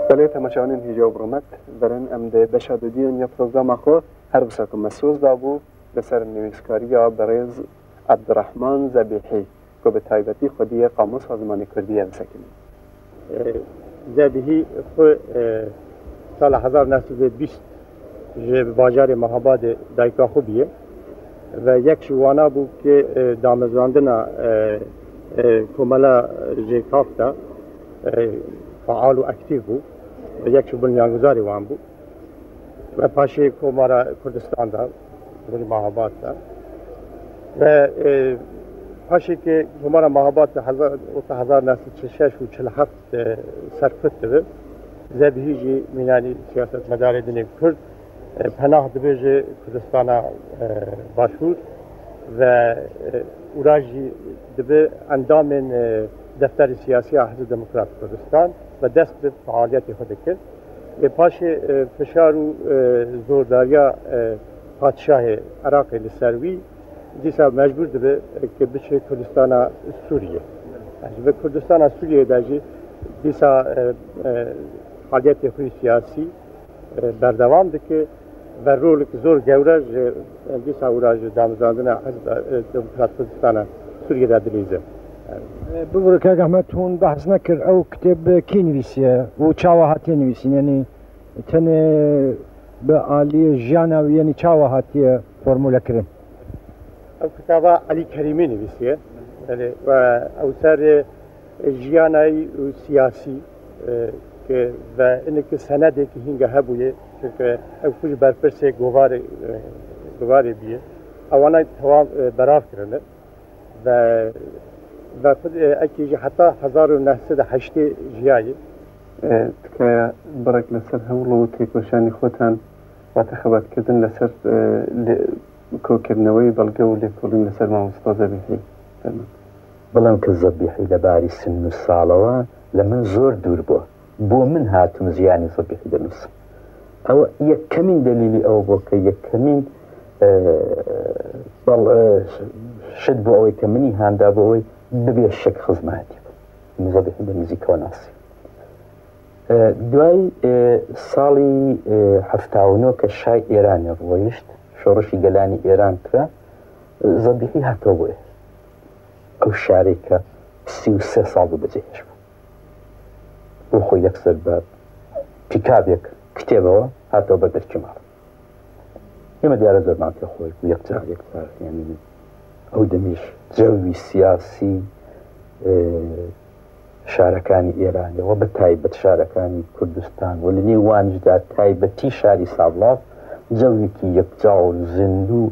بەلێ تەماشاوانێن هێژا و بڕومەت ڤەرن ئەم دێ بەشا دودیەن یا پرۆگراما خۆ هەر وسا کو مە سۆز دابوو لەسەر نویسکارییا بەڕێز عەبدوڕەحمان زەبیحی کو بە تایبەتی خودیێ قاموسا زمانێ کوردییە بسەکنین. زەبیحی خو ساڵa 1920 ji bajarê Mahabadê dayika xwe bûye ve yek ji wana bû ke damezrandina komela Jêkaf de faal û aktîv bû ve yek ji binyanguzarê wan bû ve paşê Komara Kurdistan de li Mahabad de ve paşê ke Komara Mahabad de 1946 û 47 serkut dibe Zebihî jî mînanî siyasetmedarê dinê Kurd penah dibe ji Kurdistana Başûr ve ûra jî dibe endamên Defterê Siyasî ya Hizb Demokrat Kurdistan ve dest bi fealiyetê xwe dikir. Lê paşê fişar û zordariya padişahê Iraqê li ser wî dîsa mecbûr dibe ke biçe Kurdistana Sûriyê. Ji ve Kurdistana Sûriyê de jî dîsa fealiyetê xwe siyasî berdewam dike ve rolek zor gewre ji dîsa wira ji damezrandina Hizb Demokrat Kurdistana Sûriyê de dilîze. Bibûre kak Ehmed hûn behs nekir ew kitêb kî nivîsiye û çawa hatiye nivîsîn yanî tenê bi aliyê jiyana wî yanî çawa hatiye formûlekirin? Ew kitaba Elî Kerîmî nivîsiye belê ve ew ser jiyanayî û siyasî ke ve ineke senedekî hînge hebûye çünke ew xwe ji berpirsê govarê govarê bûye ewana tewam berav kirine ve ve xwe ekî jî heta 1980 jiyayê. تکایە بڕێک لەسەر هەوڵ و تێکۆشانی خۆتان واتە خەباتکردن لەسەر کۆکردنەوەی بەڵگە و لێکۆڵین لەسەر مامۆستا زەبیحی فەرموون. بەڵام کە زەبیحی لە باری سن و ساڵەوە لە من زۆر دوور بووە، بۆ من هاتوم ژیانی زەبیحی دەنووسم. ئەوە یەکەمین دەلیلی ئەوە بووە کە یەکەمین شت بۆ ئەوەی کە منی هاندا بۆ ئەوەی ببێ شک خزمایەتی بوو. من زەبیحی بە نزیکەوە ناسی. دوای ساڵی 79 کە شای ئێرانی ڕۆیشت، شۆڕشی گەلانی ئێران کرا، زەبیحی هاتەوە بۆ ئێران. ئەو شارەی کە 33 ساڵ بوو بەجێهێشت بوو. بۆ خۆی یەکسەر بە پیکابێک کتێبەوە هاتەوە بەر دەرکی ماڵ. ئێمە دیارە زۆرمان پێ خۆش بوو، یەکجار یەکجار یعنی ئەو دەمیش جەوی سیاسی شارەکانی ئێرانەوە بە تایبەت شارەکانی کوردستان و لە نێوانیشدا تایبەتی شاری سابڵاغ جەوێکی یەکجار زیندوو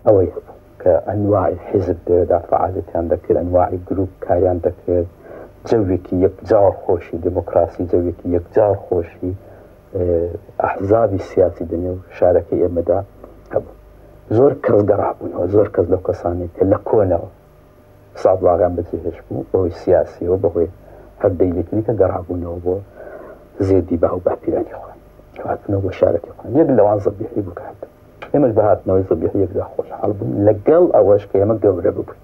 ئەوەی هەبوو کە ئەنواعی حیزب لەوێدا فەعالیەتیان دەکرد، ئەنواعی گروپ کاریان دەکرد، جەوێکی یەکجار خۆشی دێموکراسی، جەوێکی یەکجار خۆشی ئەحزابی سیاسی دەنێو شارەکەی ئێمەدا هەبوو. زۆر کەس گەڕابوونەوە، زۆر کەس لەو کەسانەی کە لە کۆنەوە سابڵاغیان بەجێهێشت بوو بەهۆی سیاسیەوە، بەهۆی هەر دەیلێکی دیکە گەڕابوونەوە بۆ زێدی باو باپیرانی خۆیان، هاتنەوە بۆ شارەکەی خۆیان. یەک لەوان زەبیحی بوو کە هاتن. ئێمەش بە هاتنەوەی زەبیحی یەکجار خۆشحاڵ بووین، لەگەڵ ئەوەش کە ئێمە گەورە ببووین،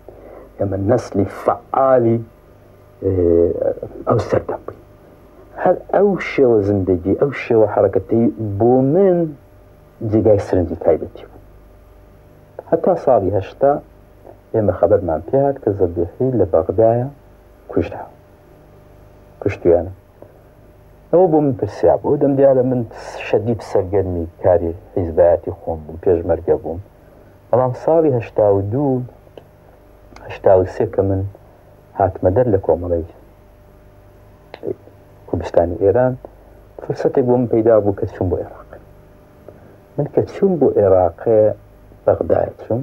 ئێمە نەسلی فەعالی ئەو سەردەم بووین. هەر ئەو شێوە زندگی، ئەو شێوە حەرەکەتەی بۆ من جێگای سرنجی تایبەتی بوو. هەتا ساڵی 80 ئێمە خەبەرمان پێهات کە زەبیحی لە بەغدایە کوژرا، کوشتویانە. ئەوە بۆ من پرسیار بوو. دەم دیارە من شەدید سەرگەرمی کاری حیزبایەتی خۆم بووم، پێشمەرگە بووم. بەڵام ساڵی 82 83 کە من هاتمە دەر لە کۆمەڵەی کوردستانی ئێران، فرسەتێک بۆ من پەیدا بوو کە چووم بۆ عێراق. من کە چووم بۆ عێراق، بەغدایە چووم،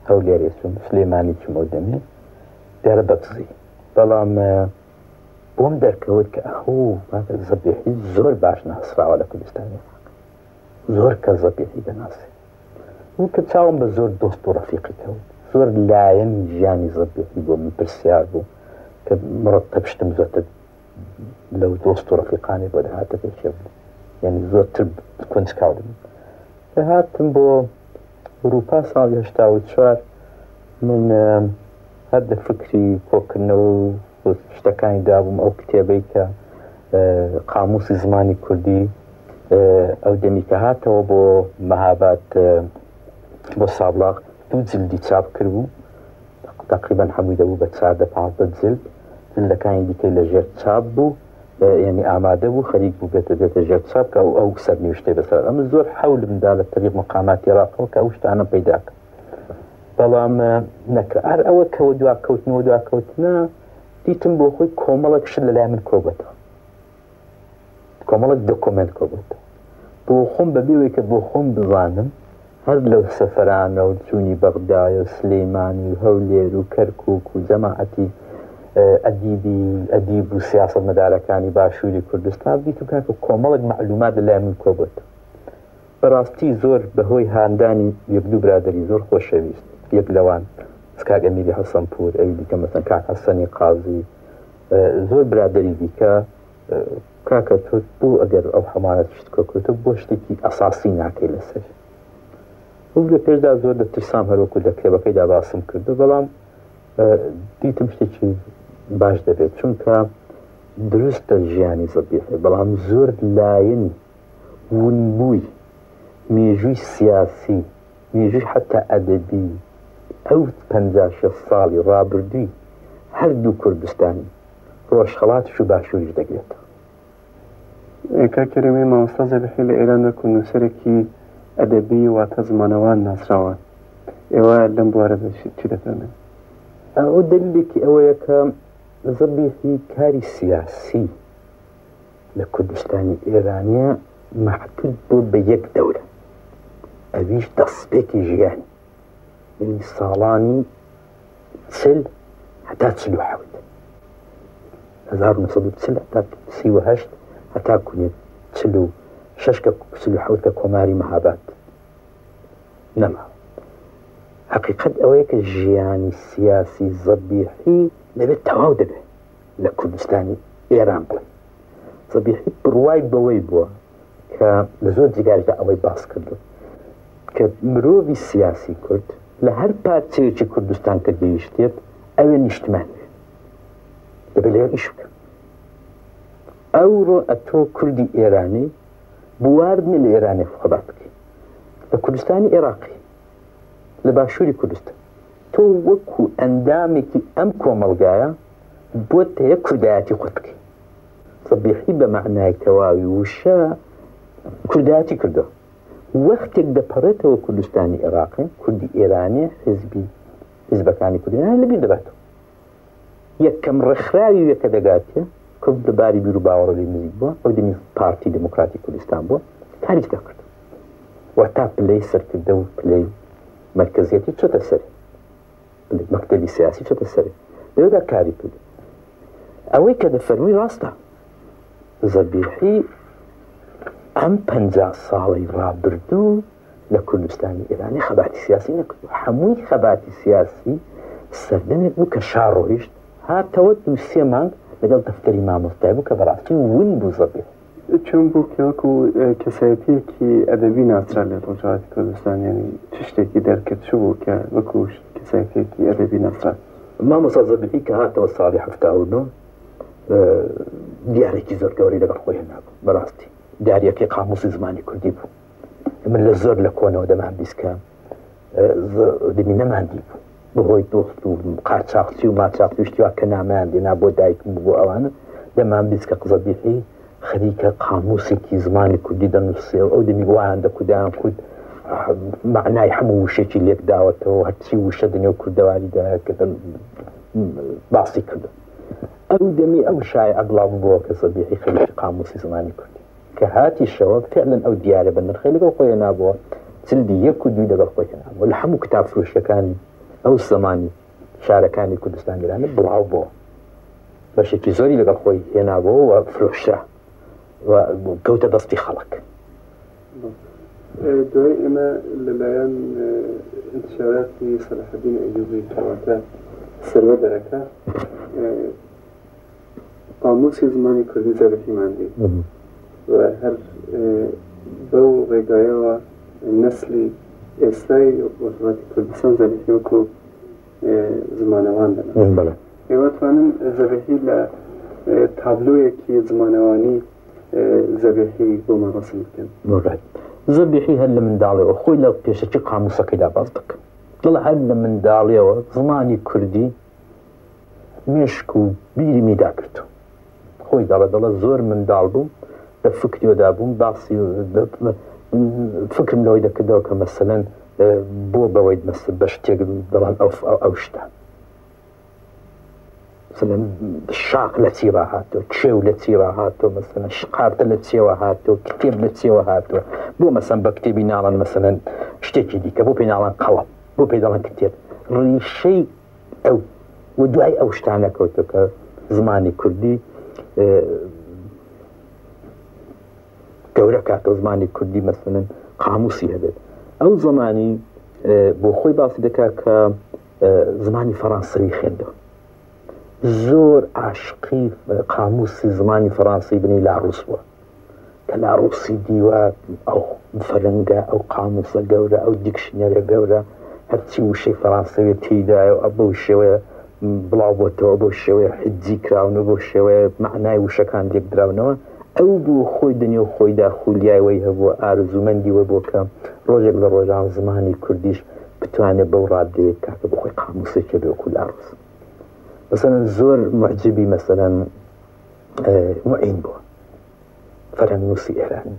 هەولێرێ چووم، سلێمانی چووم ئەو دەمێ، دیارە بەدزی. بەڵام بۆم دەرکەوت کە ئەو زەبیحی زۆر باش ناسراوە لە کوردستانی عێراق، زۆر کەس زەبیحی دەناسێ. من کە چاوم بە زۆر دۆست و ڕەفیقی کەوت، زۆر لایەنی ژیانی زەبیحی بۆ من پرسیار بوو کە مڕەتەب شتم زۆرتر لەو دۆست و ڕەفیقانی بۆ دەهاتە پێشێ بوو، یعنی زۆرتر کنجکاو دەبوو. کە هاتم بۆ ئەوروپا ساڵی 84 من هەر لە فکری کۆکردنەوە و شتەکانی دابووم. ئەو کتێبەی کە قاموسی زمانی کوردی ئەو دەمی کە هاتەوە بۆ مەهاباد بۆ سابڵاغ دوو جلدی چاپ کردبوو، تەقریبەن هەمووی دەبوو بە 14 15 جلد، جلدەکانی دیکەی لە ژێر چاپ بوو، یعنی ئامادە بوو، خەریک بوو بێتە بێتە ژێر چاپ کە ئەو ئەو سەرنوشتەی بەسەر. ئەمە زۆر حەولم دا لە تەریق مقاماتی عێراقەوە کە ئەو شتانە پەیدا کەم، بەڵام نەکرا. هەر ئەوە کە دواکەوتنەوە دواکەوتنە دیتم بۆ خۆی کۆمەڵێک شت لەلای من کۆبێتەوە، کۆمەڵێک دۆکۆمێنت کۆبێتەوە بۆ خۆم، بەبێ ئەوەی کە بۆ خۆم بزانم. هەر لەو سەفەرانە و چوونی بەغدای و سلەیمانی و هەولێر و کەرکووک و جەماعەتی ئەدیبی ئەدیب و سیاسەتمەدارەکانی باشووری کوردستان دیتم کاکە کۆمەڵێک مەعلومات لەلای من کۆبێتەوە. بەڕاستی زۆر بەهۆی هاندانی یەک دوو برادەری زۆر خۆشەویست، یەک لەوان کاک ئەمیری حەسەنپوور، ئەوی دیکە مەسەن کاک حەسەنی قازی، زۆر برادەری دیکە، کاکە تۆ بۆ ئەگەر ئەو حەمانەت شت کۆکردەوە بۆ شتێکی ئەساسی ناکەی لەسەر؟ بوو لە پێشدا زۆر دەترسام، هەروەکو لە کتێبەکەیدا باسم کردو، بەڵام دیتم شتێکی باش دەبێت، چونکە دروستە ژیانی زەبیحی، بەڵام زۆر لایەنی ونبووی مێژووی سیاسی، مێژووی حتا ئەدەبی ئەو 56 ساڵی ڕابردووی هەردوو کوردستانی ڕۆژهەڵاتیش و باشووریش دەگرێتەوە. کاک کەریمی، مامۆستا زەبیحی لە ئێران وەکوو نووسەرێکی ئەدەبی واتە زمانەوان ناسراوە، ئێوە لەم بوارەدا چی دەفەرموون؟ ئەو دەلیلێکی ئەوەیە کە زەبیحی کاری سیاسی لە کوردستانی ئێرانە مەحدود بوو بە یەک دەورە، ئەویش دەستپێکی ژیانی، یعنی ساڵانی 40 هەتا 47، 1940 هەتا 38، هەتا کونێت 46 کە 47 کە کۆماری مەهاباد نەما. حقیقت ئەوەیە کە ژیانی سیاسی زەبیحی لەوێ تەواو دەبێت لە کوردستانی ئێران. بڵێ زەبیحی بڕوای بەوەی بووە کە لە زۆر جگاردا ئەوەی باس کردو کە مرۆڤی سیاسی کورد لە هەر پارچەیەکی کوردستان کە گەیشتێت ئەوێ نیشتمان دەبێت لەوێ ئیش بکە. ئەوڕۆ ئەتۆ کوردی ئێرانی بوار نیە لە ئێرانی خەبات بکەی، لە کوردستانی عێراقی، لە باشووری کوردستان تۆ وەکو ئەندامێکی ئەم کۆمەڵگایە بۆت هەیە کوردایەتی خۆت بکەی. زەبیحی بە مەعنای تەواوی وشە کوردایەتی کردووە. وەختێک دەپەڕێتەوە کوردستانی عێراقی، کوردی ئێرانی حزبی حزبەکانی کوردیان لەبیر دەباتەوە. یەکەم ڕێکخراوی وێ کە دەگاتێ کورد لە باری بیر و باوەڕە لێ نزیک بووە، ئەو دەمی پارتی دێموکراتی کوردستان بووە، کاری تێدا کردووە و تا پلەی سەرکردە و پلەی مەرکەزیەتی چۆتە سەرێ، پلەی مەکتەبی سیاسی چۆتە سەرێ، لەوێدا کاری کردو. ئەوەی کە دەفەرمووی ڕاستە، زەبیحی ئەم 50 ساڵەی ڕابردوو لە کوردستانی ئێرانی خەباتی سیاسی نەکردو. هەمووی خەباتی سیاسی سەردەمێک بوو کە شا ڕۆیشت هاتەوە، دوو سێ مانگ لەگەڵ دەفتەری مامۆستای بوو کە بەڕاستی ون بوو زەبیح. چۆن بوو کە وەکو کەسایەتیەکی ئەدەبی ناسرا لە ڕۆژهەڵاتی کوردستان؟ یعنی چ شتێکی دەرکرد؟ چ بوو کە وەکو کەسایەتیەکی ئەدەبی ناسرا؟ مامۆستا زەبیحی کە هاتەوە ساڵی 79 دیارێکی زۆر گەورەی لەگەڵ خۆی هێنابوو. بەڕاستی دیاریەکەی قاموسی زمانی کوردی بوو. من لە زۆر لە کۆنەوە دەمان بیست کە دەمی نەماندی بوو، بەهۆی دۆست و قاچاقچی و ماچاقچی و شتیوا کە نامیان دێنا بۆ دایکم بۆ ئەوانە، دەمان بیست کە زەبیحی خەریکە قاموسێکی زمانی کوردی دەنووسێ و ئەو دەمی وایان دەکودیان کورد معنای هەموو وشێکی لێک داوەتەوە، هەرچی وشە دەنێو کوردەواری داکردن باسی کردو. ئەو دەمی ئەو شایع بڵاو بووە کە زەبیحی خەریکی قاموسی زمانی کوردی. کە هاتیشەوە فعلا ئەو دیارە بە نرخەی لەگەڵ خۆی هێنابووە، جلدی یەک و دووی لەگەڵ خۆی هێنابووە، لە هەموو کتاب فرۆشیەکانی ئەو زەمانی شارەکانی کوردستان ئێرانە بڵاو بووە، بەشێکی زۆری لەگەڵ خۆی هێنابووە و فرۆشرا و کەوتە دەستی خەڵک. دوای ئێمە لەلایەن انتشاراتی سەلاحەدین ئەیوبی کەواتە سروە دەرەکە قاموسی زمانی کوردی زەبیحیمان دیت و هەر بەو ڕێگایەوە نەسلی ئێستای ڕۆژهەڵاتی کوردستان زەبیحی وەکو زمانەوان دەناسن. ئێوە توانن زەبیحی لە تابلۆیەکی زمانەوانی زەبیحی بۆمان ڕەسم بکەن. زەبیحی هەر لە منداڵیەوە خۆی لە پێشەکی قامووسەکەیدا باس دەکات. دەڵێ هەر لە منداڵیەوە زمانی کوردی مێشک و بیرمی داگرتوو. خۆی دەڵێ دەڵێ زۆر منداڵ بووم لە فکریۆدا بووم باسی فکرم لەوەی دەکردەوە کە مەسەلەن بۆ بەوەی بە شتێک دەڵێن ئەو شتە مەسەلەن شاخ لە چی ڕاهاتوە، کێو لە چی ڕاهاتوە، مەسەلەن شقارتە لە چیەوە هاتووە، کتێب لە چیەوە هاتووە، بۆ مەسەن بە کتێبی ناڵن مەسەلەن شتێکی دیکە، بۆ پێی ناڵن قەڵەم، بۆ پێی دەڵێن کتێب. ڕیشەی ئەو و دوای ئەو شتانە کەوتوە کە زمانی کوردی گەورە کاتەوە، زمانی کوردی مەسەلەن قاموسی هەبێت. ئەو زمانی بۆ خۆی باسی دەکات کە زمانی فەڕانسەوی خوێندەوە، زۆر عاشقی قاموسی زمانی فەڕانسی بنی لاڕوس بووە، کە لاڕوسی دیوە ئەو فەرەنگە، ئەو قاموسە گەورە، ئەو دیکشنەرە گەورە، هەرچی وشەی فەڕانسەوی تێیدایە و بەو شێوەیە بڵاو بۆتەوە، بەو شێوەیە حجی کراون و بەو شێوەیە مەعنای وشەکان لێکدراونەوە. ئەو بۆ خۆی دنێو خۆیدا خولیای وەی هەبووە، ئارزوومەندی وە بووە کە ڕۆژێک لە ڕۆژان زمانی کوردیش بتوانێت بەو ڕادەیە کاکە بۆ خۆی قاموسێکی هەبێ وەکوو لاڕوس. مەسەلەن زۆر موعجیبی مەسەلەن موعین بووە، فەرهەنگنووسی ئێرانی.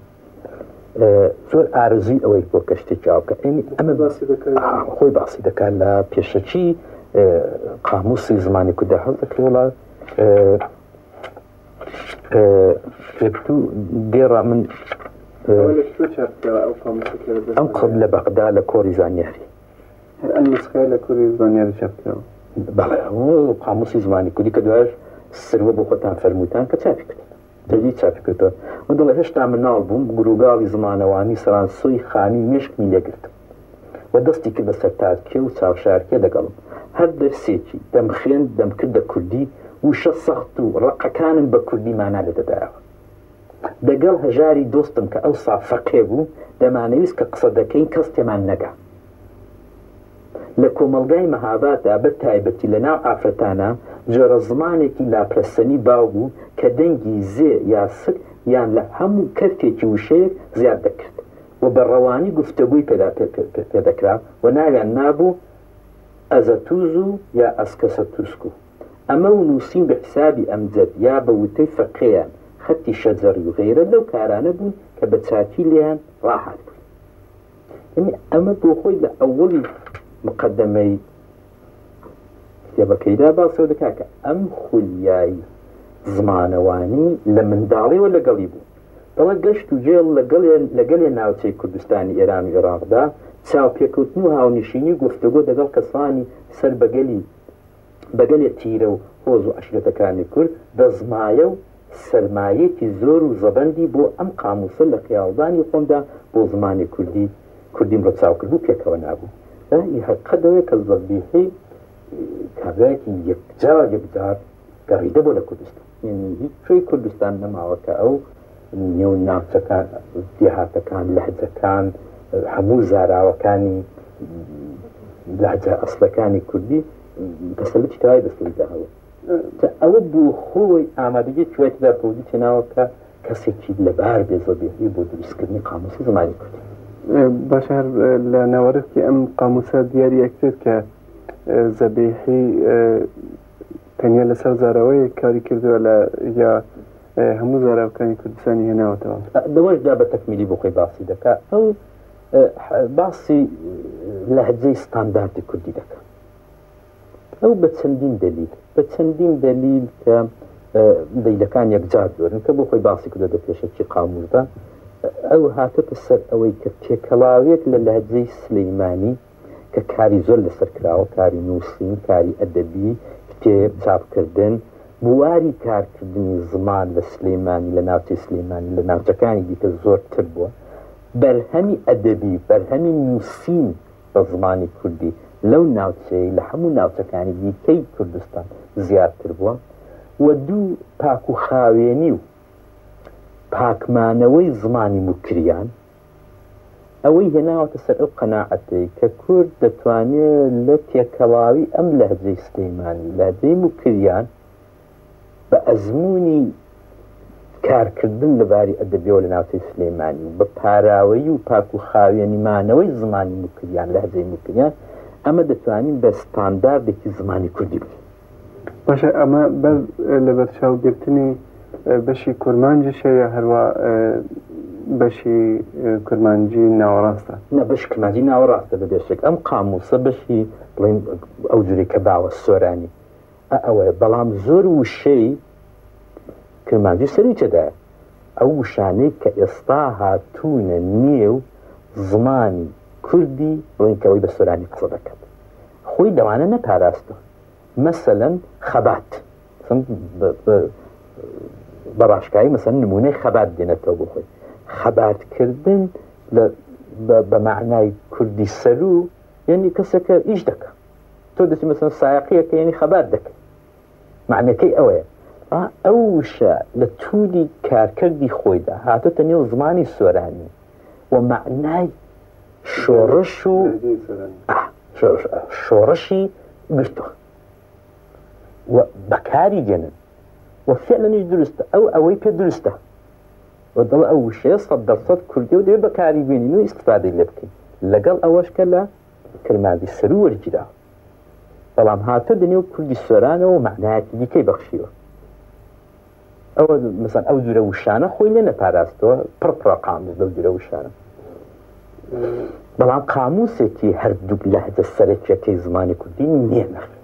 زۆر ئارەزووی ئەوەی بووە کە شتێکی ئاوا بکات. یعنی ئەمە باسی دەکات؟ خۆی باسی دەکات لە پێشەکی قاموسی زمانی کورددا هەڵ دەکرێت وڵا پێکتو دێڕا من ئەم قڕ لە بەغدا لە کۆری زانیاری هەر ئەم نسخەیە لە کۆری زانیاری چاپ کراوە. بەڵێ قاموسی زمانی کوردی کە دوایش سروە بۆ خۆتان فەرمووتان کە چاپی کرد تەجدید چاپی کردەوە. من دەڵێ هێشتا مناڵ بووم گروگاڵی زمانەوانی سەرانسۆی خانووی مێشکمی لێگرتم و دەستی کرد بە سەرتارکێ و چاوشارکێ لەگەڵم. هەر دەرسێکی دەمخوێند دەمکردە کوردی، وشە سەخت و ڕەقەکانم بە کوردی مانا لێ دەدایەوە. دەگەڵ هەژاری دۆستم کە ئەوسا فەقێ بوو، دەمانەویست کە قسە دەکەین کەس تێمان نەگا. لە کۆمەڵگای مەهاباددا بە تایبەتی لە ناو ئافرەتانا جۆرە زمانێکی لاپرەسەنی باو بوو کە دەنگی زێ یا سک یان لە هەموو کەرتێکی وشەیەک زیاد دەکرد و بە ڕەوانی گفتەگۆی پێدا پێدەکرا و ناویان نابوو ئەزەتوز و یا ئەسکەسەتوسک و ئەمە و نووسین بە حیسابی ئەمجەد یا بە وتەی فەقێیان خەتی شەجەڕی و غەیرە لەو کارانە بوون کە بە چاکی لێیان ڕاهاتبووین. یعنی ئەمە بۆ خۆی لە ئەوەڵی مقدمەی کتێبەکەیدا باسەوە دەکات کە ئەم خولیای زمانەوانی لە منداڵیەوە لەگەڵی بوو. دەڵێ گەشت و گێڵ لەگەلێ ناوچەی کوردستانی ئێران و ئێراقدا، چاوپێکەوتن و هاونشینی و گفتوگۆ دەگەڵ کەسانی سەر بە گەلی بە گەلێ تیرە و هۆز و عەشرەتەکانی کورد، دەستمایە و سەرمایەکی زۆر و زەبەندی بۆ ئەم قامووسە لە خەیاڵدانی خۆمدا بۆ زمانی کوردی کوردیم ڕەچاو کردبوو پێکەوە نابوو. ئی هەقیقەت ئەوەیە کە زەبیحی کابرایەکی یەکجار یەکجار گەڕیدە بۆ لە کوردستان. یعنی هیچ کوێی کوردستان نەماوە کە ئەو نێو ناوچەکان، دێهاتەکان، لەهجەکان، هەموو زاراوەکانی لەهجە ئەسڵەکانی کوردی تەسەلوتی تەواوی بەسەریدا هەبوو. جا ئەوە بۆ خۆی ئامادەگیەکی وای تێدا بەوجود هێناوە کە کەسێکی لەبار بێ زەبیحی بۆ دروستکردنی قاموسی زمانی کوردی. باشە هەر لە ناوەرۆکی ئەم قاموسە دیاری ئەکرێت کە زەبیحی تەنیا لەسەر زاراوەیەک کاری کردووە لە یا هەموو زاراوەکانی کوردستانی هێناوەتەوە؟ لەوەشدا بە تەکمیلی بۆ خۆی باسی دەکا. ئەو باسی لەهجەی ستانداردی کوردی دەکا. ئەو بە چەندین دەلیل، بە چەندین دەلیل کە دەلیلەکان یەکجار زۆرن کە بۆ خۆی باسی کردووە دە پێشەکی قامووسدا، ئەو هاتۆتە سەر ئەوەی کە تێکەڵاوێک لە لەهجەی سلەیمانی کە کاری زۆر لەسەر کراوە، کاری نووسین، کاری ئەدەبی، کتێب چاپکردن، بواری کارکردنی زمان لە سلەیمانی، لە ناوچەی سلەیمانی، لە ناوچەکانی دیکە زۆرتر بووە، بەرهەمی ئەدەبی، بەرهەمی نووسین بە زمانی کوردی لەو ناوچەیەی لە هەموو ناوچەکانی دیکەی کوردستان زیاتر بووە و دوو پاک و خاوێنی و پاکمانەوەی زمانی موکریان ئەوەی هێناوەتە سەر ئەو قەناعەتەی کە کورد دەتوانێ لە تێکەڵاوی ئەم لەهجەی سلەیمانی و لەهجەی موکریان بە ئەزموونی کارکردن لە باری ئەدەبیەوە لە ناوچەی سلێمانی و بە پاراوەیی و پاک و خاوێنی مانەوەی زمانی موکریان، لەهجەی موکریان، ئەمە دەتوانین بە ستانداردێکی زمانی کوردی بکەین. باشە ئەمە بەر لەبەرچاوگرتنی بەشی کورمانجیشە یا هەروا بەشی کورمانجی ناوەڕاستە؟ نا بەشی کرمانجی ناوەڕاستە بە بێشک ئەم قامووسە بەشی بڵێین ئەو جورەی کە باوە سۆرانی ئەوەیە بەڵام زۆر وشەی کرمانجی سەروی تێدایە ئەو وشانەی کە ئێستا هاتوونە نێو زمانی کوردی بڵێین کە ئەوەی بە سۆرانی قسە دەکات خۆی لەوانە نەپاراستوە مەسەلەن خەبات بە ڕاشکاوی مەسەن نمونەی خەبات دێنێتەوە بۆ خۆی خەباتکردن بە معنای کوردی سەرو یعنی کەسێکە ئیش دەکە تۆ دەچی مەسەن سایەقیەکە یعنی خەبات دەکەی معنەکەی ئەوەیە ئەو وشە لە تولی کارکردی خۆیدا هاتۆتە نێو زمانی سۆرانی و معنای شۆڕش و شۆڕشی گرتووە و بەکاری دێنن و فعلەنیش دروستە ئەو ئەوەی پێ دروستە و دڵ ئەو وشەیە 100% کوردی و دەبێ بەکاری بێنین و ئیسفادەی لێ بکەین لەگەڵ ئەوەش کە لە کرمانجی سەروو وەرگیراوە بەڵام هاتۆ دنێو کوردی سۆرانەوە و مەعنایەکی دیکەی بەخشیوە ئەوە مەسەن ئەو جورە وشانە خۆی لێ نەپاراستەوە پڕ پڕە قاموس لەو جورە وشانە بەڵام قاموسێکی هەردووک لەهجە سەرەکیەکەی زمانی کوردی نییە نەخێر.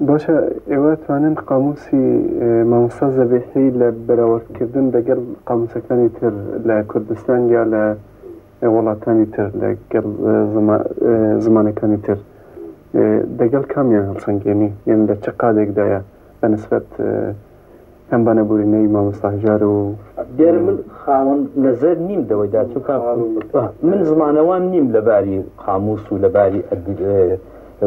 باشە ئێوە توانن قاموسی مامۆستا زەبیحی لە بەراوردکردن دەگەڵ قاموسەکانی تر لە کوردستان یا لە وڵاتانی تر لەگەڵ زمانەکانی تر دەگەڵ کامیان هەڵسەنگێنی یان لە چ قادێکدایە بە نسبەت هەم بە نەبوورینەی مامۆستا هەژار و دیارە من خاوەن نەزەر نیم دەوەیدا چونکە من زمانەوان نیم لە باری قاموس و لە باری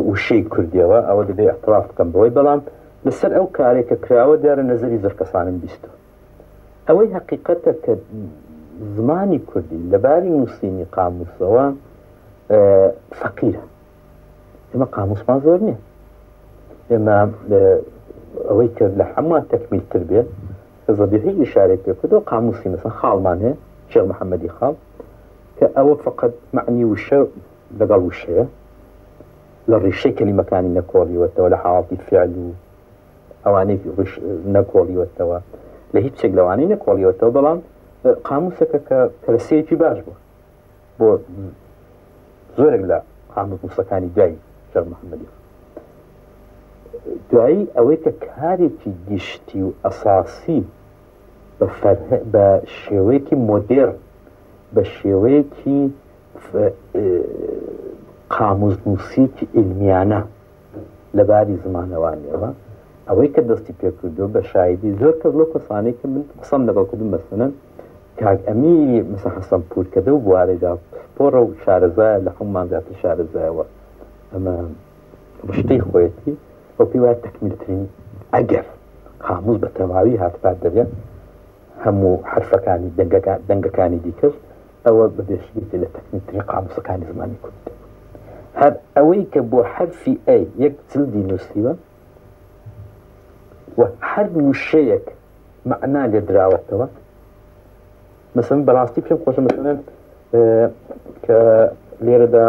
وشەی کوردیەوە ئەوە دەبێ اعتراف بکەم بەوەی بەڵام لەسەر ئەو کارێک کە کراوە دیارە نەزەری زۆر کەسانم بیستوە ئەوەی هەقیقەتە کە زمانی کوردی لە باری نووسینی قاموسەوە فەقیرە ئێمە قاموسمان زۆر نییە ئێمە ئەوەی کە لە هەمووان تەکمیلتر بێت کە زەبیحی ئیشارەی پێ کردو قاموسی مەسەن خاڵمان هەیە شێخ محەممەدی خاڵ کە ئەوە فقط معنی وشە لەگەڵ وشەیە لە ڕیشەی کەلیمەکانی نەکۆڵیوەتەوە لە حاڵەتی فعل و ئەوانەی نەکۆڵیوەتەوە لە هیچ شتێک لەوانەی نەکۆڵیوەتەوە بەڵام قاموسەکە کە کەرەسەیەکی باش بوو بۆ زۆرێک لە قاموسەکانی دوای شێخ محەممەدی دوایی ئەوەی کە کارێکی گشتی و ئەساسی بە شێوەیەکی مۆدێرن بە شێوەیەکی قاموسنووسیکی ئیلمیانە لە باری زمانەوانیەوە ئەوەی کە دەستی پێکردو بە شایدی زۆر کەس لەو کەسانەی کە من قسەم لەگەڵ کردم مەسەلەن کاک ئەمیری مەسە حەسەن پوور کە دەو بوارەیدا پسپۆڕە و شارەزایە لە هەمومان زیاتر شارەزایەوە ئەمە ڕشتەی خۆیەتی ئەو پێی وایە تەکمیلترین ئەگەر قاموس بە تەواوی هاتبا دەرێ هەموو حرفەکانی دەنگەکانی دیکەش ئەوە بە بێشگێکی لە تەکمیلترین قاموسەکانی زمانی کوردی دەبوو. هەر ئەوەی کە بۆ حەرفی ئەی یەک جلدی نووسیوە و هەر وشەیەک مەعنا لێ دراوەتەوە مەسەن بەڕاستی پێم خۆشە مەسەلەن کە لێرەدا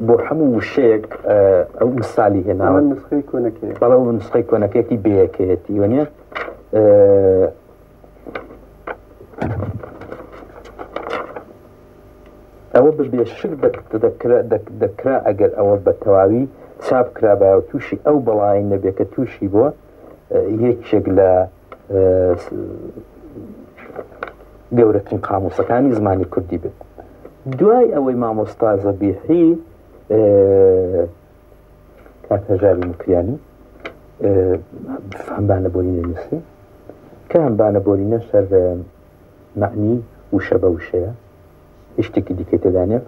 بۆ هەموو وشەیەک ئەو مثالی هێناوە نسخەی کۆنەکەی بەڵێ ئەو نسخەی کۆنەکەیەتی بەیەکەیەتی وەنیە ئەوە بە بێشک دەکرا ئەگەر ئەوە بە تەواوی چاپ کرابایە و تووشی ئەو بەڵای نەبێ کە تووشی بووە یەکێک لە گەورەترین قاموسەکانی زمانی کوردی بێت دوای ئەوەی مامۆستا زەبیحی کاک هەژاری موکریانی هەمبانە بۆرینە نووسی کە هەمبانە بۆرینە سەر مەعنی وشە بە وشەیە هیچ شتێکی دیکەی تێدا نییە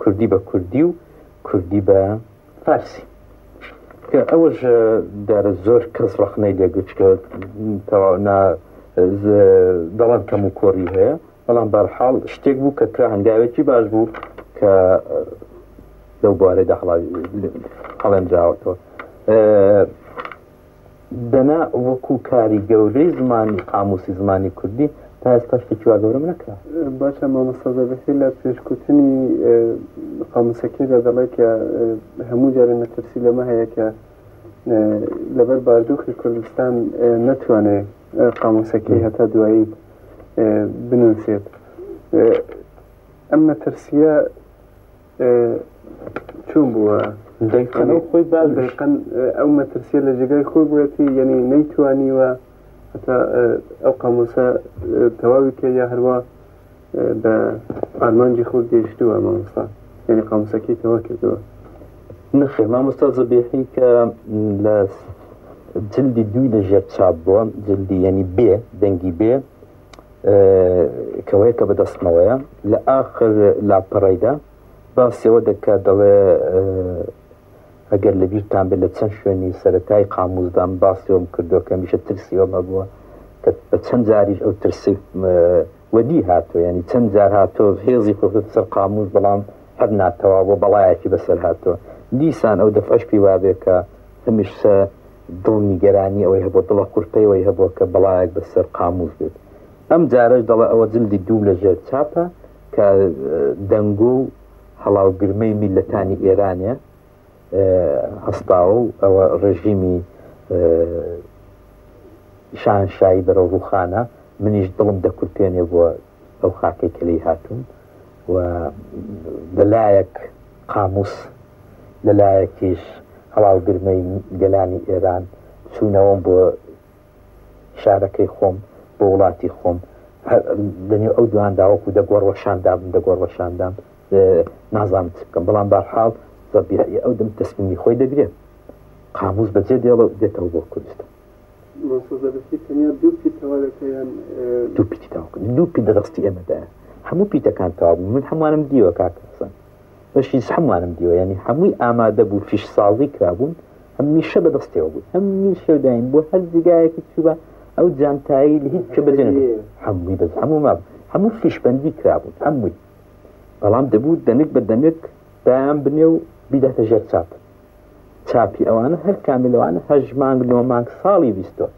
کوردی بە کوردی و کوردی بە فارسی کە ئەوەش دارە زۆر کەس ڕەخنەی لێگرت کە تەواو نا دەڵێن کەم و کۆڕی هەیە بەڵام بەرحاڵ شتێک بوو کە کرا هەنگاوێکی باش بوو کە لەو بوارەدا هەڵێنراوەتەوە. دەنا وەکو کاری گەورەی زمانی قاموسی زمانی کوردی تا ئێستا شتێکی وا گەورەم نەکرا. باشە مامۆستا زەبیحی لە پێشکوتنی قاموسەکەیدا دەڵێ کە هەموو جارێ مەترسی لەمە هەیە کە لەبەر باردۆخی کوردستان نەتوانێ قاموسەکەی هەتا دوایی بنووسێت. ئەم مەترسیە چۆن بووە؟ دەیقەن ئەو خۆی باس دەیقەن ئەو مەترسیە لە جێگای خۆی بووەتی یعنی نەیتوانیوە هەتا ئەو قاموسە تەواوی کە یا هەروە بە ئارمانجی خۆ گەیشتووە مامۆستا یعنی قاموسەکەی تەوا کردووە؟ نەخێر مامۆستا زەبیحی کە لە جلدی دووی لە ژێر چاپ بووە، جلدی یعنی بێ دەنگی بێ کەوەیە کە بەدەستمەوەیە لە ئاخر لاپەڕەیدا باسیەوە دەکات دەڵێ ئەگەر لە بیرتان بێت لە چەند شوێنی سەرەتای قاموسدام باسیەوەم کردووە کە هەمیشە ترسیەوەم هەبووە کە بە چەند جاریش ئەو ترسی وەدی هاتۆ ینی چەند جار هاتۆ هێزی خۆ سەر قاموس بەڵام هەر ناتەوا بۆ بەڵایەکی بەسەر هاتووە دیسان ئەو دەفعش پێی وابێ کە هەمیشە دڵ نیگەرانی ئەوەی هەبووە، دڵە قورپەی ئەوەی هەبووە کە بەڵایەک بەسەر قامووس بێت. ئەم جارەش دەڵێ ئەوە جلدی دووم لە ژێر چاپە کە دەنگۆ و هەڵاوگرمەی میللەتانی ئێرانێ هەستاوە و ئەوە ڕێژیمی شاهنشایی بەرەو ڕووخانە، منیش دڵم دەکورپێنێ بۆ ئەو خاکەی کە لێی هاتووم و لە لایەک قامووس لە لایەکیش هەڵاوگرمەی گەلانی ئێران، چوونەوەم بۆ شارەکەی خۆم، بۆ وڵاتی خۆم، هەر لە نێو ئەو دواندا وەکوو دە گۆڕوەشاندابم، دە گۆڕوەشاندام، نازانم چ بکەم. بەڵام بەرحاڵ زەبیحی ئەو دەم تەسمیمی خۆی دەگرێ، قامووس بەجێ دێڵێ و دێتەوە بۆ کوردستان. مامۆستا زەبیحی تەنیا دوو پیت تەواو دەکا یان؟ دوو پیتی تەواو کرد. دوو پیت لە دەستی ئێمەدایە. هەموو پیتەکان تەواو بوون. من هەمووانم دیوە کاک حەسەن. بەشی هەمووانم دیوە یانی هەمووی ئامادە بوو فیش سازی کرابوون هەمیشە بە دەستەوە بوون هەمیشە دایم بۆ هەر جێگایەکی چووبا ئەو جانتایی لە هیچ کوێ بەجێ نەدەبوو هەمووی بەس هەموو مابوو هەموو فیشبەندی کرابوون هەمووی بەڵام دەبوو دەنک بە دەنک دایان بنێ و بیداتە ژێر چاپ چاپی ئەوانە هەر کامی لەوانە هەش مانگ نۆ مانگ ساڵی ویستوە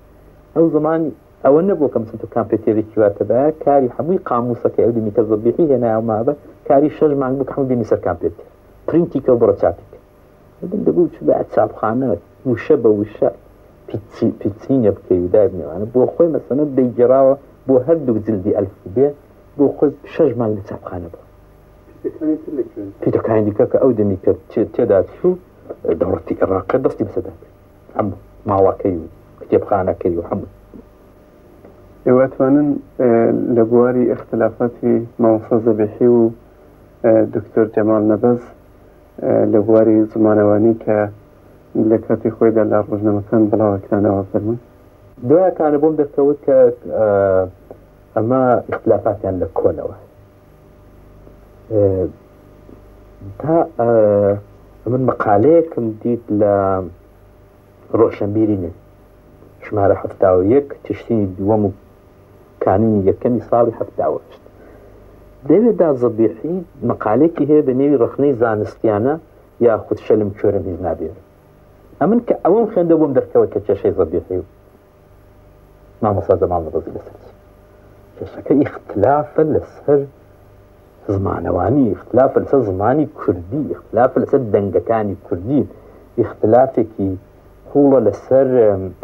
ئەو زمانی ئەوە نەبووە کە مەسەن تۆ کامپێتێرێکی وا تەبایە کاری هەمووی قامووسەکەی ئەو دەمی کە زەبیحی هێنایەوە مابە کاری شەش مانگ بوو کە هەموو بینی سەر کامپێتێر پرینتی کە و بڕە چاپی کە ئەدم دەبوو چوبایە چاپخانە وشە بە وشە پیچینە بکەی و دابنێوانە بۆ خۆی مەسەنە دەیگێڕاوە بۆ هەردووک جلدی ئەلفوبێ بۆ خۆی شەش مانگ لە چاپخانە بوو. پیتەکانی تر لە کوێن؟ پیتەکانی دیکە کە ئەو دەمی کە تێدا چوو دەوڵەتی عێڕاقێ دەستی بەسەردا کرد. هەموو ماڵەکەی و کتێبخانەکەی و هەموو. ئێوە ئەتوانن لە بواری ئیختلافاتی مامۆستا زەبیحی و دکتۆر جەمال نەبەز لە بواری زمانەوانی کە لە کاتی خۆیدا لە ڕۆژنامەکان بڵاوەکرانەوە فەرموون. دوایەکانە بۆم دەرکەوت کە ئەمە ئیختلافاتیان لە کۆنەوە تا من مقالەیەکم دیت لە ڕۆشنبیری نوێ ژمارە 71 تشرینی دووەم و کانونی یەکەمی ساڵی 78 لەوێدا زەبیحی مقالێکی هەیە بە نێوی ڕەخنەی زانستیانە یاخود شەلم کوێرم هیچ نابێت ئەمن کە ئەوەم خوێندە بۆم دەرکەوت کە کێشەی زەبیحی و مامۆستا جەماڵ نەبەزی لەسەر چی کێشەکە ئیختلافە لەسەر زمانەوانی ئیختلافە لەسەر زمانی کوردی ئیختلافە لەسەر دەنگەکانی کوردی ئیختلافێکی قوڵە لەسەر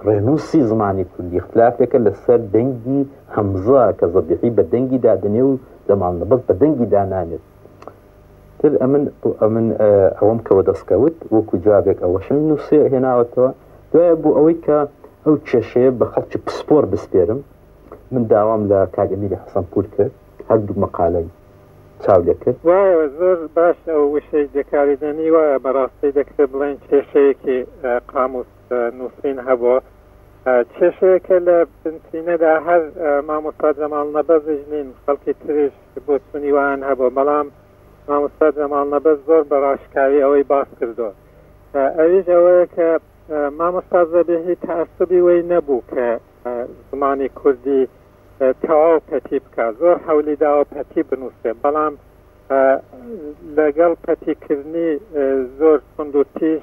ڕێنووسی زمانی کوردی ئیختلافێکە لەسەر دەنگی هەمزە کە زەبیحی بە دەنگی دادەنێ و جەماڵ نەبەز بە دەنگی دانانێت تر ئەمن ئەمن ئەوەم کە وەدەستکەوت وەکو جوابێک ئەوەشم نووسێ هێناوەتەوە دوایە بۆ ئەوەی کە ئەو کێشەیە بە خەڵکی پسپۆر بسپێرم من داوام لە کاک ئەمیری حەسەنپوور کرد هەردوو مەقالەی چاو لێ کرد. وایە زۆر باش ئەو وشەی دەکاری دێنی وایە بەڕاستی دەکرێت بڵێین کێشەیەکی قاموس نووسین هەبووە کێشەیەکە لە بنچینەدا هەر مامۆستا جەماڵ نەبەزیش نین خەڵکی تریش بۆچوونی وایان هەبووە بەڵام مامۆستا جەماڵ نەبەز زۆر بە ڕاشکاوی ئەوەی باس کردووە ئەویش ئەوەیە کە مامۆستا زەبیحی تەعەسوبی وەی نەبوو کە زمانی کوردی تەواو پەتی بکا زۆر حەولی داوە پەتی بنووسێ بەڵام لەگەڵ پەتیکردنی زۆر توند و تیژ.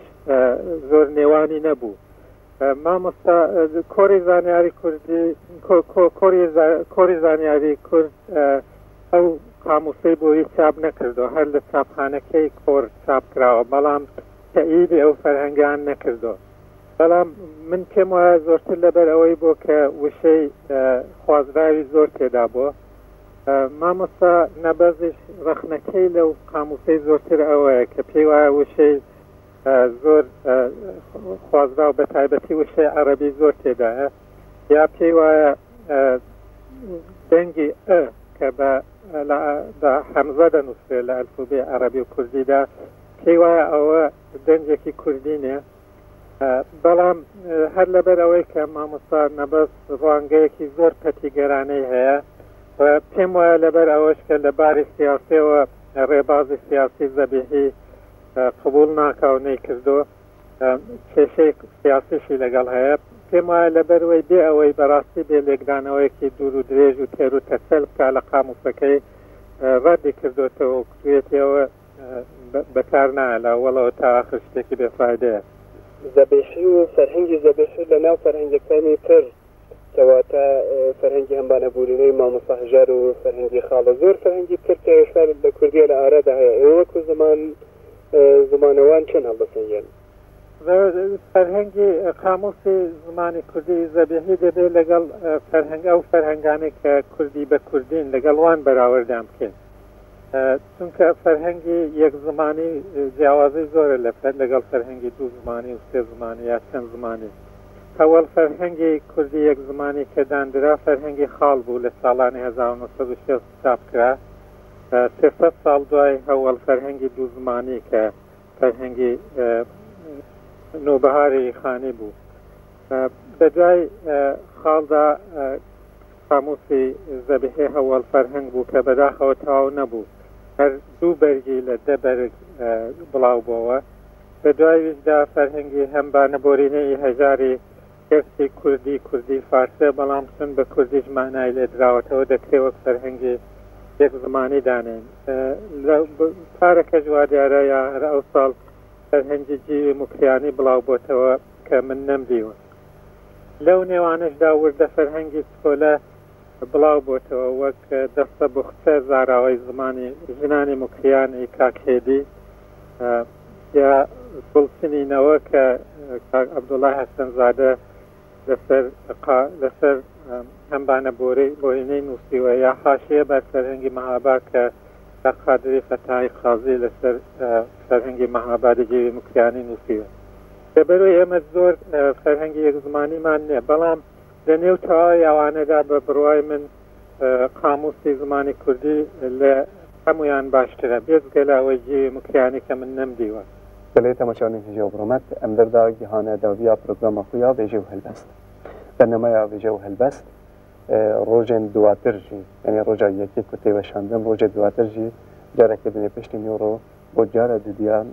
زۆر نێوانی نەبوو. مامۆستا کۆری زانیاری کوردی کۆری زانیاری کورد ئەو قاموسەی بۆی چاپ نەکردو، هەر لە چاپخانەکەی کۆر چاپ کراوە، بەڵام تەئیدی ئەو فەرهەنگان نەکردو. بەڵام من پێم وایە زۆرتر لەبەر ئەوەی بۆ کە وشەی خوازراوی زۆر تێدا بووە. مامۆستا نەبەزیش ڕەخنەکەی لەو قاموسەی زۆرتر ئەوەیە کە پێی وایە وشەی زۆر خوازراو بە تایبەتی وشەی عەرەبی زۆر تێدایە، یا پێی وایە دەنگی ئە کە بە هەمزە دەنووسرێت لە ئەلفوبێ عەرەبی و کوردیدا، پێی وایە ئەوە دەنگێکی کوردی نییە. بەڵام هەر لەبەر ئەوەی کە مامۆستا نەبەز ڕوانگەیەکی زۆر پەتیگەرانەی هەیە و پێم وایە لەبەر ئەوەش کە لە باری سیاسیەوە ڕێبازی سیاسی زەبیحی قبوڵ ناکا و نەیکردو، کێشەی سیاسیشی لەگەڵ هەیە، پێم وایە لەبەروەی بێ ئەوەی بەڕاستی بێ لێکدانەوەیەکی دوور و درێژ و تێر و تەسەل بکا لە قاموسەکەی ڕەدی کردوتەوە و کوتوێتیەوە بەکار نایە لە ئەوەڵەوە تا ئاخر شتێکی بێ فایدەیە. زەبیحی و فەرهەنگی زەبیحی لە ناو فەرهەنگەکانی تر کەواتە فەرهەنگی هەمبانە بورینەی مامۆستا هەژار و فەرهەنگی خاڵە زۆر فەرهەنگی تر کە ئێستا لە کوردیە لە ئارادا هەیە، ئێوە وەکو زمان زمانەوان چۆن هەڵدەسەنگێن؟ فەرهەنگی قاموسی زمانی کوردی زەبیحی دەبێت لەگەڵ فەرهەنگ ئەو فەرهەنگانەی کە کوردی بە کوردین لەگەڵ وان بەراوردیان بکەین، چونکە فەرهەنگی یەک زمانی جیاوازی زۆرە لە لەگەڵ فەرهەنگی دوو زمانی و سێ زمانی یا چەند زمانی. ئەوەڵ فەرهەنگی کوردی یەک زمانی کە داندرا فەرهەنگی خاڵ بوو لە ساڵانی 1960 چاپ کرا، 300 ساڵ دوای هەوەڵ فەرهەنگی دوو زمانی کە فەرهەنگی نوبەهاری خانی بوو. بە دوای خاڵدا قاموسی زەبیحی هەوەڵ فەرهەنگ بوو کە بەداخەوە تەواو نەبوو، هەر دوو بەرگی لە 10 بەرگ بڵاو بۆوە. بە دواییشدا فەرهەنگی هەمبانە بۆرینەی هەژاری گەرچی کوردی کوردی فارسە، بەڵام چون بە کوردیش مانای لێ دراوەتەوە دەکرێ وەک فەرهەنگی یەک زمانی دانێین. پارەکەش وا دیارە یا هەر ئەو ساڵ فەرهەنگی جیوی موکریانی بڵاو بۆتەوە کە من نەمدیوە. لەو نێوانەشدا وردە فەرهەنگی چکۆلە بڵاو بۆتەوە وەک دەستە بوخچە زاراوەی زمانی ژنانی موکریانی کاک هێدی یا گوڵچنینەوە کە کاک عەبدوڵای حەسەنزادە لەسەر لەسەر هەمبانە بۆرەی بۆینەی نووسیوە، یا حاشیە بەر فەرهەنگی مەهاباد کە کاک قادری فەتاحی قازی لەسەر فەرهەنگی مەهابادی جێوی موکریانی نووسیوە. لەبەرەوەی ئێمە زۆر فەرهەنگی یەک زمانیمان نییە، بەڵام لە نێو تەواوی ئەوانەدا بە بڕوای من قاموسی زمانی کوردی لە هەمویان باشترە، بێجگە لە ئەوەی جێوی موکریانی کە من نەمدیوە. بەلێ تەماشاوانên hêja û biromet، em vir da gihane dawiya programa xwe ya Vêje û Helbest. Bernameya Vêje û Helbest rojên duwatir jî, yanî roja yekê ku tê weşandin, rojê duwatir jî careke dinê piştî nû ro بۆ جارە duduyan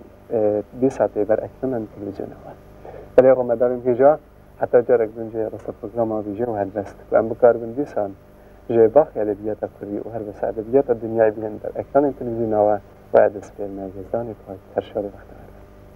dîsa tê ber ekranên televîzyona we. Belê romedarên hêja heta carek din jê rasta programa Vêje û Helbest ku em bikaribin dîsan ji baxê edebiyata Kurdî û her wisa edebiyata dinyayê bînin ber ekranên televîzyona we, waya dest pê me Yezdanê pak her şadê bextewar.